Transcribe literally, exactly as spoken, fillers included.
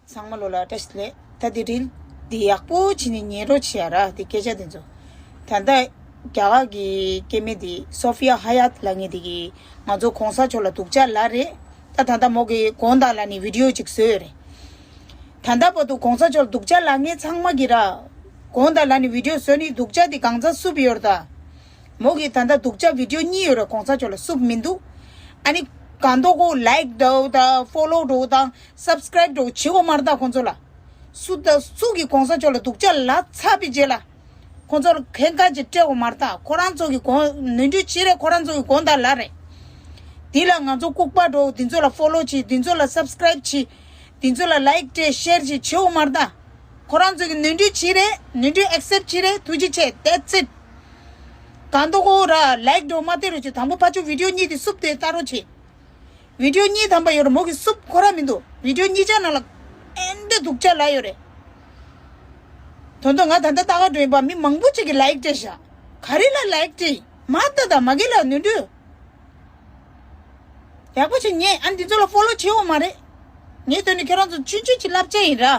ཚང་མ་ལོ་ལ་བཀྲ་ཤིས་བདེ་ལེགས། ད་དེ་རིལ་འདི་ཡག་པོ་བྱས་ནས་ཉན་རོགས་བྱེད་ཡ་ར། དེ་སྐད་ཆ་དེ་ཚོ། ད་ལྟ་རྒྱ་གར་གྱི་སྐྱེ་དམན་དེ་སོ་ཧྥི་ཡ་ཧ་ཡ་ཏི་ལབ་མཁན་དེ་གིས་ང་ཚོ་གོང་ས་མཆོག་ལ་སྡུག་ཅག་ལབ་རེད། ད་ད་ལྟ་མོ་གིས་དགོངས་དག་ལབ་ནས་བི་ཌི་ཡོ་ཅིག་བཟོས་ཡོད་རེད། ད་ལྟ་བར་དུ་གོང་ས་མཆོག་ལ་སྡུག་ཅག་ལབ་མཁན་ཚང་མ་གིས་ར། དགོངས་དག་ལབ་ནས་བི་ཌི་ཡོ་བཟོས་ནས་སྡུག་ཅག་དེ་གང་ཚ་བསུབས་ཡོད་རེད་ད། མོ་གིས་ད་ལྟ་སྡུག་ཅག་བི་ཌི་ཡོ་གཉིས་ཡོད་རེད། གོང་ས་མཆོག་ལ་བསུབས་མི་འདུག་ཨ་ནི་གང་ལྟར་ཁོ་ལའིཀ་འདྲ་བོ་དང་ཕོ་ལོ་འདྲ་བོ་དང་སབ་སི་ཀ་རའིབ་འདྲ་བོ་བྱེད་དགོས་མ་རེད་ད་ཁོང་ཚོ་ལ། སུ་དང་སུ་གིས་གོང་ས་མཆོག་ལ་སྡུག་ཅག་ལབ་ཚར་བའི་རྗེས་ལ། ཁོང་ཚོར་ཁེངས་སྐད་ཅིག་སྤྲད་དགོས་མ་རེད་ད། ཁོ་རང་ཚོ་གིས་དགོངས་ནོར་འཁྲུལ་བྱས་རེད། ཁོ་རང་ཚོ་གིས་དགོངས་དག་ལབ་རེད། དེ་ལ་ང་ཚོ་ལྐུགས་པ་འདྲ་བོ་འདི་ཚོ་ལ་ཕོ་ལོ་བྱེད། འདི་ཚོ་ལ་སབ་སི་ཀ་རའིབ་བྱེད། འདི་ཚོ་ལ་ལའིཀ་སྤྲད་ཤེར་བྱེད་བྱེད་དགོས་མ་རེད་ད། ཁོ་རང་ཚོ་གིས་ནོར་འཁྲུལ་བྱས་རེད། ནོར་འཁྲུལ་ཨེག་སེབ་བྱས་རེད། ཐུགས་རྗེ་ཆེ། That's it། གང་ལྟར་ཁོ་ར་ལའིཀ་འདྲ་བོ་མ་སྤྲད་རོགས་བྱེད། དང་པོ་ཕར་ཚུར་བི་ཌི་ཡོ་གཉིས་དེ་བསུབས་ཏེ་ལྟ་རོགས་བྱེད། བི་ཌི་ཡོ་གཉིས་ཐམ་པ་ཡོད་རེད། མོ་གིས་བསུབས་ཁོ་ར་མི་འདུག་བི་ཌི་ཡོ་གཉིས་ཆ་ནང་ལ་ཨེ་འདྲ་སྡུག་ཅག་ལབ་ཡོད་རེད། དོན་དུ་ང་ད་ལྟ་ལྟ་ག་འགྲོ་ཡིན་པ། མི་མང་པོ་ཅིག་གིས་ལའིཀ་སྤྲད་ཤག་ག་རེ་ལ་ལའིཀ་སྤྲད་ཡིན། མ་ལྟ་ད་མ་གི་ལ་ནོར་འཁྲུལ་ཡག་པོ་ཅིག་ཉན། ཨ་འདི་ཚོ་ལ་ཕོ་ལོ་བྱེད་དགོས་མ་རེད། ངས་དོན་ནི་ཁྱེད་རང་ཚོ་ཆུང་ཆུང་ཅིག་བསླབ་བྱ་ཡིན་ར།